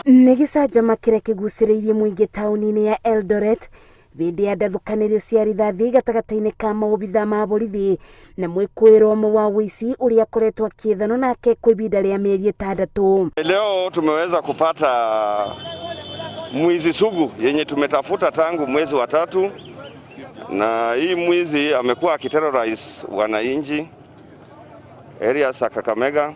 Nĩ gĩcanjama kĩrĩa kĩgucĩrĩirie mũingĩ taũni-inĩ ya Eldoret hĩndĩ ya ndathũkanĩrio cia rithathi gatagatĩ-inĩ ka maobitha ma borithi na mwĩkũĩrwo ũmwe wa ũici ũrĩa akoretwo akĩethanwo nake kwa ihinda rĩa mĩeri 6. Leo tumeweza kupata mwizi sugu yenye tumetafuta tangu mwezi wa 3, na hii mwizi amekuwa akiterrorize wananchi areas za Kakamega,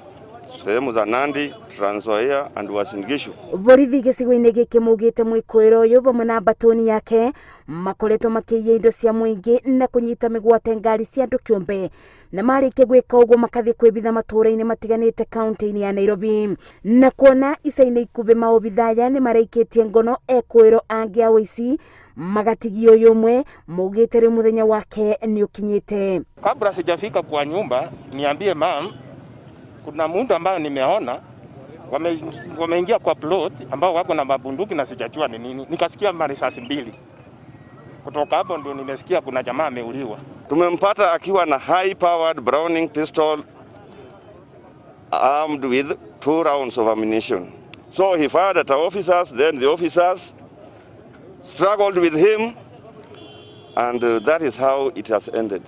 sehemu za Nandi, Trans Nzoia and Uasin Gishu. Borithi gĩcigo-inĩ gĩkĩ maugĩte mwĩkũĩrwo ũyũ vamwe na mbatoni yake makoretwo makĩiya indo cia mũingĩ na kũnyita mĩgwate ngari cia andũ kĩũmbe, na marĩkia gwĩka ũguo makathiĩ kwĩbitha matũũra-inĩ matiganĩte kaunti-inĩ ya Nairobi. Na kuona ica-inĩ ikuhĩ maobitha aya nĩ maraikĩtie ngono ekũĩrwo angĩ a ũici magatigia ũyũ ũmwe, maugĩte rĩu mũthenya wake nĩ ũkinyĩte. Kabla sijafika kwa nyumba niambie mam, kuna mtu ambaye nimeona wameingia kwa plot ambao wako na mabunduki na sijajua ni nini. Nikasikia marisasi 2. Kutoka hapo ndio nimesikia kuna jamaa ameuliwa. Tumempata akiwa na high powered Browning pistol armed with 2 rounds of ammunition. So he fired at our officers, then the officers struggled with him, and that is how it has ended.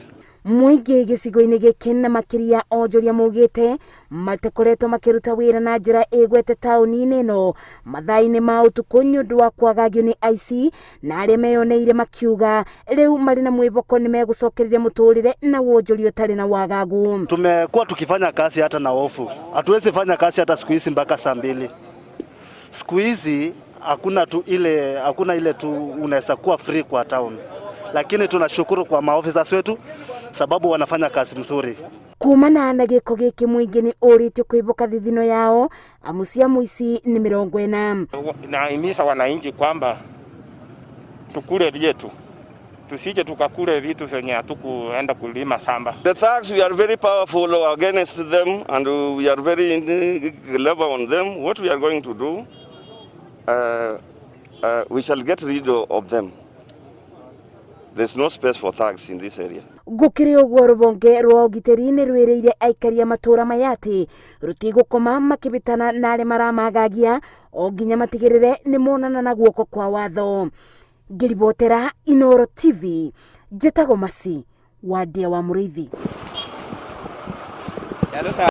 Mũingĩ gĩcigo-inĩ gĩkĩ na makĩria onjoria maugĩte matakoretwo makĩruta wĩra na njĩra ĩgwete taũni-inĩ ĩno mathaa-inĩ ma ũtukũ nĩ ũndũ wa kwagagio nĩ aici, na arĩa meyoneire makiuga rĩu marĩ na mwĩhoko nĩ megũcokereria mũtũrĩre na wonjoria ũtarĩ na wagagu. Tumekuwa tukifanya kazi hata na hofu, hatuwezi fanya kazi hata siku hizi mpaka saa 2. Siku hizi hakuna ile tu unaweza kuwa free kwa town, lakini tunashukuru kwa maofisa wetu sababu wanafanya kazi mzuri. Kumana na gĩko gĩkĩ mũingĩ nĩ ũrĩtio kwĩhoka thithino yao amu cia mũici nĩ 40. Nahimiza wananchi kwamba tukule vyetu, tusije tukakule vitu zenye hatukuenda kulima shamba. The thugs, we are very powerful against them and we are very clever on them. What we are going to do, we shall get rid of them. There's no space for thugs in this area. Gũkĩrĩ ũguo rũhonge rwa ũgitĩri nĩ rwĩrĩire aikari a matũũra maya atĩ rũtigũkoma makĩbĩtana na arĩa maramagagia o nginya matigĩrĩre nĩ monana na guoko kwa watho. Ngĩribotera Inooro TV, njĩtagwo Masi Wandia wa Mũrĩithi.